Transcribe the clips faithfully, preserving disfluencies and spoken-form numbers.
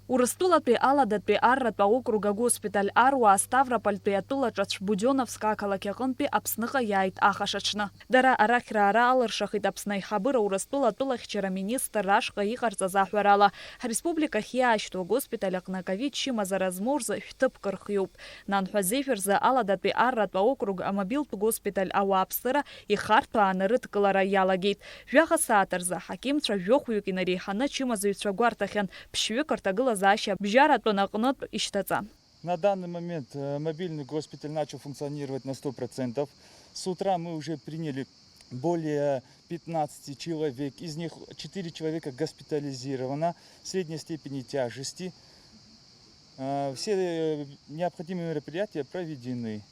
Урыстәылатәи Аладатәи арратә аокруг агоспиталь аруаа Ставропольтәи атәылаҿацә Будионовск ақалақь аҟынтәи Аԥсныҟа иааит ахашаҽны. Дара арахь раара алыршахит Аԥсны аиҳабыра Урыстәыла атәылахьчара министр рашҟа иҟарҵаз аҳәарала, ҳреспубликахь иаашьҭу агоспиталь аҟны аковид чымазара змоу рзы шәҭыԥк рхиоуп. Нанҳәа зежә рзы Аладатәи арратә аокруг амобилтә госпиталь ауааԥсыра ихарҭәааны рыдкылара иалагеит. Жәаха сааҭ рзы аҳақьымцәа жәохәҩык инареиҳаны ачымазаҩцәа гәарҭахьан, ԥшьҩык рҭагылазаашьа бжьаратәын аҟнытә ишьҭаҵа. На данный момент э, мобильный госпиталь начал функционировать на сто процентов. С утра мы уже приняли более пятнадцати человек, из них четыре человека госпитализировано в средней степени тяжести. Э, Все э, необходимые мероприятия проведены.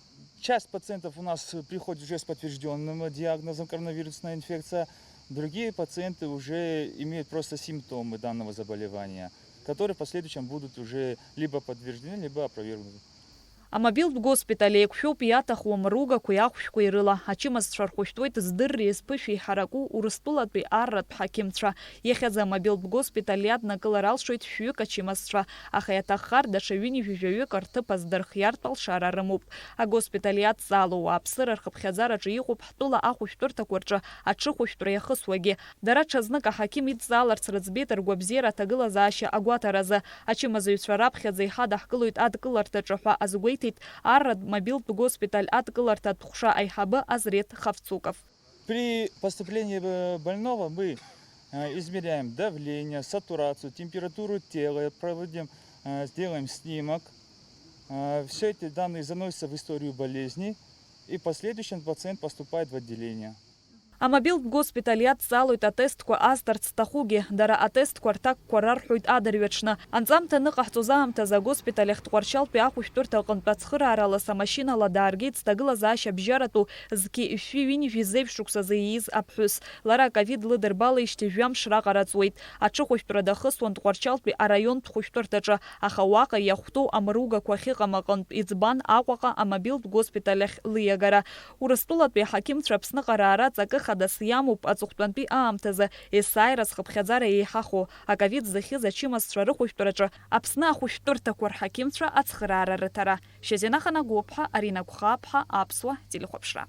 Часть пациентов у нас приходит уже с подтвержденным диагнозом коронавирусная инфекция. Другие пациенты уже имеют просто симптомы данного заболевания, которые в последующем будут уже либо подтверждены, либо опровергнуты. Амобилтә госпиталь еиқәшәоуп иаҭаху амругақәеи ахәшәқәеи рыла. Ачымазцәа рхәышәтәуеит здырреи зԥышәеи ҳараку Урыстәылатәи арратә ҳақьымцәа. Иахьазы амобилтә госпиталь иаднакылар алшоит шәҩык ачымазцәа, аха иаҭаххар даҽа ҩынҩажәаҩык рҭыԥ аздырхиартә алшара рымоуп. Агоспиталь иадҵаало ауааԥсыра рхыԥхьаӡараҿы иҟоуп ҳтәыла ахәышәтәырҭақәа рҿы аҽыхәышәтәра иахысуагьы. Дара ҽазнык аҳақьым идҵааларц рыӡбеит ргәабзиара аҭагылазаашьа агәаҭаразы. Ачымазаҩцәа раԥхьаӡа иҳадаҳкылоит адкыларҭаҿы ҳәа азгәеиҭеит арратә мобилтә госпиталь адкыларҭатә ҟәша аиҳабы Азрет Хавцуков. При поступлении э, больного мы э, измеряем давление, сатурацию, температуру тела, проводим, э, сделаем снимок. Все эти данные заносятся в историю болезни, и в последующем пациент поступает в отделение. Амобилтә госпиталь иадҵаалоит атестқәа азҭарц зҭахугьы, дара атестқәа рҭакқәа рарҳәоит адырҩаҽны. Анҵамҭа аныҟаҳҵоз аамҭазы агоспиталь ахь Тҟәарчалтәи ахәышәтәырҭа аҟынтә ацхыраара лас амашьынала дааргеит зҭагылазаашьа бжьаратәу зқьи жәшәи ҩынҩажәи зеижә шықәсазы ииз аԥҳәыс. Лара аковид лыдырбалеижьҭеи жәамш раҟара ҵуеит. Аҽыхәышәтәра дахысуан Тҟәарчалтәи араионтә хәышәтәырҭаҿы, аха уаҟа иахәҭоу амругақәа ахьыҟам аҟынтә иӡбан Аҟәаҟа амобилтә госпиталь ахь лиагара. Урыстәылатәи аҳақьымцәа Аԥсныҟа раара ҵакы хадас иамоуп аҵыхәтәантәи аамҭазы есааира зхыԥхьаӡара еиҳахо, аковид зыхьыз ачымазцәа рыхәышәтәраҿы Аԥсны ахәышәтәырҭақәа рҳақьымцәа ацхыраара рыҭара. Шьазина Ханагәыԥҳа, Арина Гәхаԥҳа, Аԥсуа телехәаԥшра.